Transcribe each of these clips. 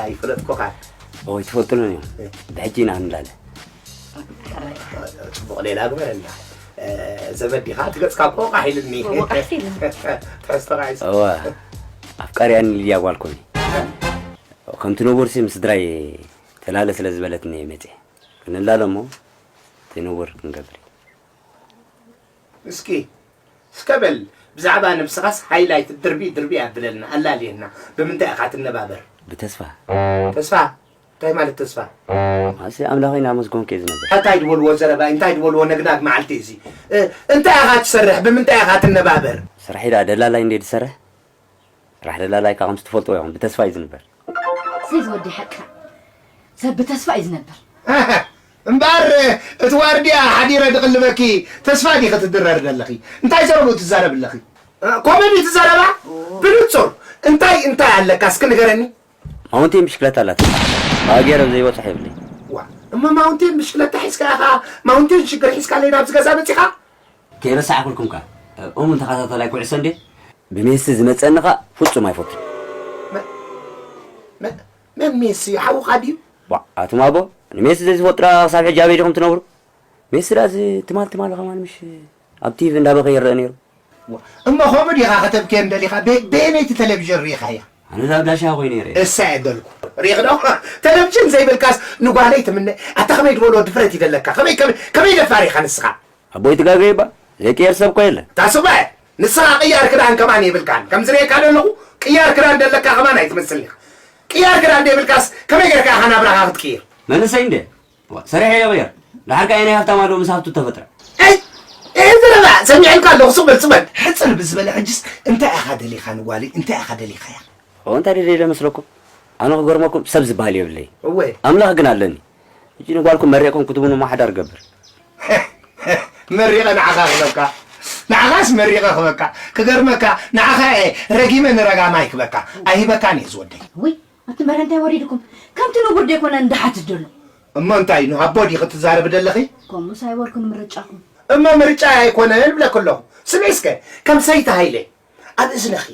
ኣይፈለጥኩኻ። ኦይ፣ ትፈልጡኒ እዮም። ብሕጂ ኢና ክንላለ። ጽቡቕ ሌላ ግበረልና። ዘመድ ዲኻ? እቲ ገጽካ እኮ ወቓሕ ኢሉኒ። ወቓሕ ኢሉኒ። ትሕዝቶኻ ይስ- እወ፣ ኣፍቃሪኣኒ ሊድያ ጓል ኮኒ። ከምቲ ንቡርሲ ምስ ስድራይ ተላለ ስለ ዝበለትኒ እየ መጽየ። ክንላለ እሞ እቲ ንቡር ክንገብር እዩ። እስኪ፣ እስከ በል፣ ብዛዕባ ነብስኻስ ሃይላይት ድርቢ ድርቢ ኣብለልና፣ ኣላልየና። ብምንታይ ኢኻ ትነባበር? ብተስፋ። ተስፋ? እንታይ ማለት ተስፋ? ኣሰይ፣ ኣምላኸይ እናመስገንኩ እየ ዝነብር። እንታይ ዝበልዎ ዘረባ፣ እንታይ ዝበልዎ ነግናግ መዓልቲ እዚ? እ፣ እንታይ ኢኻ ትሰርሕ? ብምንታይ ኢኻ ትነባበር? ስራሕ ኢዳ ደላላይ እንደ ዝሰርሕ? ስራሕ ደላላይ ከኣ ከምቲ ትፈልጥዎ ኢኹም፣ ብተስፋ እዩ ዝንበር። እዚ ወዲ ሓቅኻ። ሰብ ብተስፋ እዩ ዝነብር። እምበኣር፣ እቲ ዋርድያ ሓዲረ ድቕልበኪ፣ ተስፋ ዲኺ ትድረሪ ዘለኺ? እንታይ ዘረቡ ትዛረቢ ኣለኺ? እ፣ ኮሜዲ ትዛረባ? ብንጹር እንታይ፣ እንታይ ኣለካ እስኪ ንገረኒ? ማውንቴን ብሽክለታ ኣላትኒ። ብኣ ገይረ ዘይበጽሖ የብለይን። ዋ፣ እሞ ማውንቴን ብሽክለታ ሒዝካ ኢኻ፣ ማውንቴን ሽግር ሒዝካለይ ናብዚ ገዛ መጺኻ? ከይረሳዕኩልኩም ከኣ፣ እሙን ተኸታታላይ ኩዕሶ እንዴ? ብሜሲ ዝመጸኒ ከኣ ፍጹም ኣይፈቱን። መ-፣ መ-፣ መን ሜሲ? ሓውኻ ድዩ? ዋ፣ ኣቱም ኣቦ፣ ንሜሲ ዘይትፈልጡ ደኣ ክሳብ ሕጂ ኣበይ ዲኹም ትነብሩ? ሜሲ ደኣ እዚ ትማል ትማል ከማን ምሽ ኣብ ቲቪ እንዳበኸየ ይረአ ነይሩ። ዋ፣ እሞ ከምኡ ዲኻ ከተብክየን ደሊኻ? በ-፣ በየነይቲ ቴሌቪዥን ርኢኻያ? ኣነ እዛ ኣብ ዳሻ ኮይነ ይርኤ። እሳ እየ ደልኩ። ርኢኽ ዶ? ቴሌቪዥን ዘይብልካስ ንጓለይ ትምነ። ኣታ ከመይ ዝበሎ ድፍረት ይደለካ? ከመይ፣ ከመይ፣ ከመይ ደፋር ኢኻ ንስኻ? ኣቦይ ትጋገ ይባ ዘይቅየር ሰብ እኮ የለ። ታስበ፣ ንስኻ ቅያር ክዳን ከማን የብልካን። ከም ዝርእየካ ዘለኹ ቅያር ክዳን ደለካ ከማን ኣይትመስል ኢኻ። ቅያር ክዳን ደይብልካስ ከመይ ጌርካ ኢኻ ናብራኻ ክትቅይር? መንእሰይ እንደ ዋ፣ ሰሪሐ ይቕየር። ደሓር ከኣ ናይ ሃብታም ኣዶ ምስ ሃብቱ ተፈጥረ። ኣይ፣ ኣይ፣ ዘረባ ሰሚዐልካ ኣለኹ። ስቕ በል፣ ስቕ በል። ሕጽር ብዝበለ ሕጅስ እንታይ ኢኻ ደሊኻ ንጓለይ? እንታይ ኢኻ ደሊኻያ? ኦ፣ እንታይ ደልየ ኢለ መስለኩም? ኣነ ክገርመኩም ሰብ ዝበሃል የብለይ። እወ። ኣምላኽ ግን ኣለኒ። ሕጂ ንጓልኩም መሪቕኩም ክትብኑ እሞ ሓዳር ገብር። መሪቐ ንዓኻ ክበካ። ንዓኻስ መሪቐ ክበካ። ክገርመካ፣ ንዓኻ እየ ረጊመ ንረጋማይ ክበካ። ኣይህበካን እየ ዝወደይ። ውይ፣ ኣቲ መረ እንታይ ወሪድኩም? ከምቲ ንቡር ደይኮነ እንዳሓትት ደሎ። እሞ እንታይ፣ ንሃቦ ዲኺ ትዛረቢ ደለኺ? ከምኡስ ኣይበልኩን ምርጫኹም። እሞ ምርጫ ኣይኮነን እብለኪ ኣለኹ። ስምዒ እስከ፣ ከም ሰይቲ ሃይለ፣ ኣብ እዝንኺ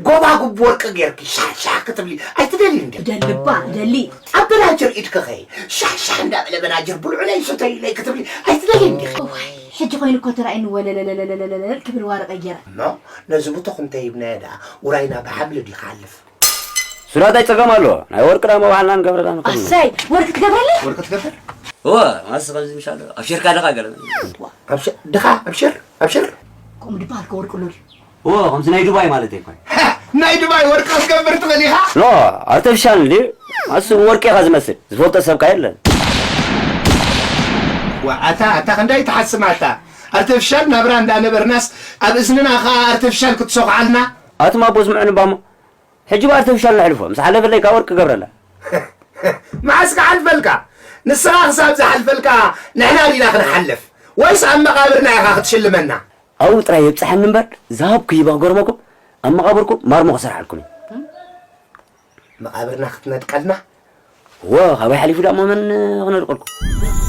ጎባጉብ ወርቂ ጌርኪ ሻሕ ሻሕ ክትብሊ ኣይትደልይን ዲኺ? እደሊ እባ፣ እደሊ። ኣብ በናጅር ኢድኪ ኸይ ሻሕ ሻሕ እንዳበለ በናጅር ብልዑለይ ስተዩለይ ክትብሊ ኣይትደልይን ዲኺ? እዋይ፣ ሕጂ ኮይኑ እኮ ተራእዩኒ ወለለለለለለለል ክብል ዋርቀ ጌረ። እሞ ነዚ ብቱኽ እንተሂብናዮ ደኣ ውራይና ብሓብሊ ድዩ ክሓልፍ? ሱራ እንታይ ጸገም ኣለዎ? ናይ ወርቂ ደኣ መባዕልና ንገብረላ ንኽእል ኢና። ኣሰይ፣ ወርቂ ትገብረለይ? ወርቂ ትገብር? እወ፣ ማስ ከምዚ ምሻሎ። ኣብሽርካ ድኻ ገለ። ኣብሽር፣ ድኻ፣ ኣብሽር፣ ኣብሽር። ከምኡ ድበሃል ከ ወርቂ ኣሎ ድዩ? እወ፣ ከምዚ ናይ ዱባይ ማለት እኮ። ሃ፣ ናይ ዱባይ ወርቂ ክትገብር ትኽእል ኢኻ? ኖ፣ ኣርቲፊሻል እንድዩ። ማስ ወርቂ ኢኻ ዝመስል። ዝፈልጦ ሰብካ የለን። ዋ፣ ኣታ፣ ኣታ ክንደይ ትሓስም ኣታ። ኣርቲፊሻል ናብራ እንዳነበርናስ ኣብ እዝንና ኸኣ ኣርቲፊሻል ክትሰኹዓልና? ኣቱም ኣቦ ስምዑኒ እባ እሞ። ሕጂ ብኣርቲፊሻል ነሕልፎ፣ ምስ ሓለፈለይ ካብ ወርቂ ገብረላ። መዓስ ክሓልፈልካ? ንስኻ ክሳብ ዝሓልፈልካ ንሕና ዲና ክንሓልፍ? ወይስ ኣብ መቓብርና ኢኻ ክትሽልመና? ኣብኡ ጥራይ የብጽሐኒ እምበር፣ ዝሃብኩ ሂበ ክገርመኩም፣ ኣብ መቓብርኩም ማርሞ ክሰርሓልኩም እዩ። መቓብርና ክትነድቀልና? እወ፣ ካበይ ሓሊፉ ደኣ እሞ መን ክነድቀልኩም?